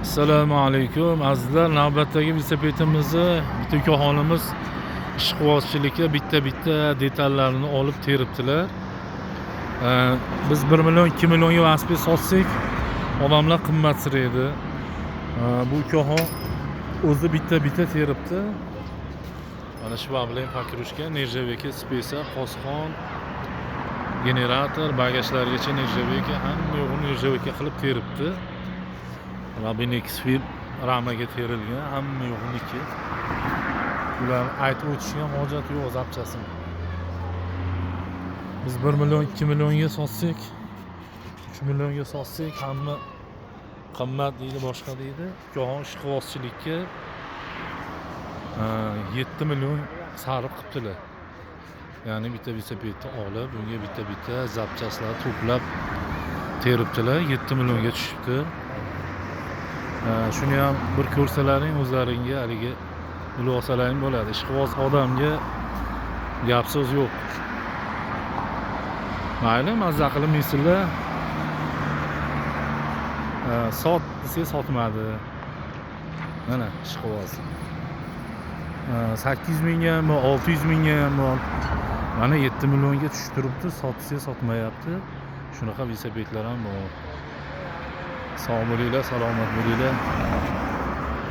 Assalomu alaykum, azizlar. Navbatdagi velosipedimizni bitta ukaxonimiz ishqibozchilikka bitta bitta detallarini olib teribdilar. Biz 1 million, 2 millionga velosiped sotsak, odamlar qimmatsiraydi. Bu ukaxon o'zi bitta bitta teribdi. Mana shu bilan покрышка, нержавейка, спица, qosqon, generator, bagajlargacha нержавейка, hamma yo'g'ini нержавейка qilib teribdi. Rabin XP ramaga terilgan, hamma yo'g'iniki. Ularni aytib o'tishga ham hojat yo'q запчасть ini. Biz 1 million, 2 millionga sotsak, 3 millionga sotsak, hamma qimmat deydi, boshqa deydi. Ukaxon ishqibozchilikka 7 million sarf qilibdilar. Ya'ni bitta velosipedni olib, bunga bitta bitta запчасть lar to'plab teribdilar, 7 millionga tushibdi. Shuni ham bir ko'rsalaring, o'zlaringga haligi bilib olsalaring bo'ladi. Ishqiboz odamga gap so'z yo'q. Mayli, mazza qilib minsinlar. Sot desak, sotmadi. Mana ishqiboz. 800 mingga ham bor, 600 mingga ham bor. Mana 7 millionga tushib turibdi, sot desa, sotmayapti. Shunaqa velosipedlar ham bor. Sog' bo'linglar, salomat bo'linglar.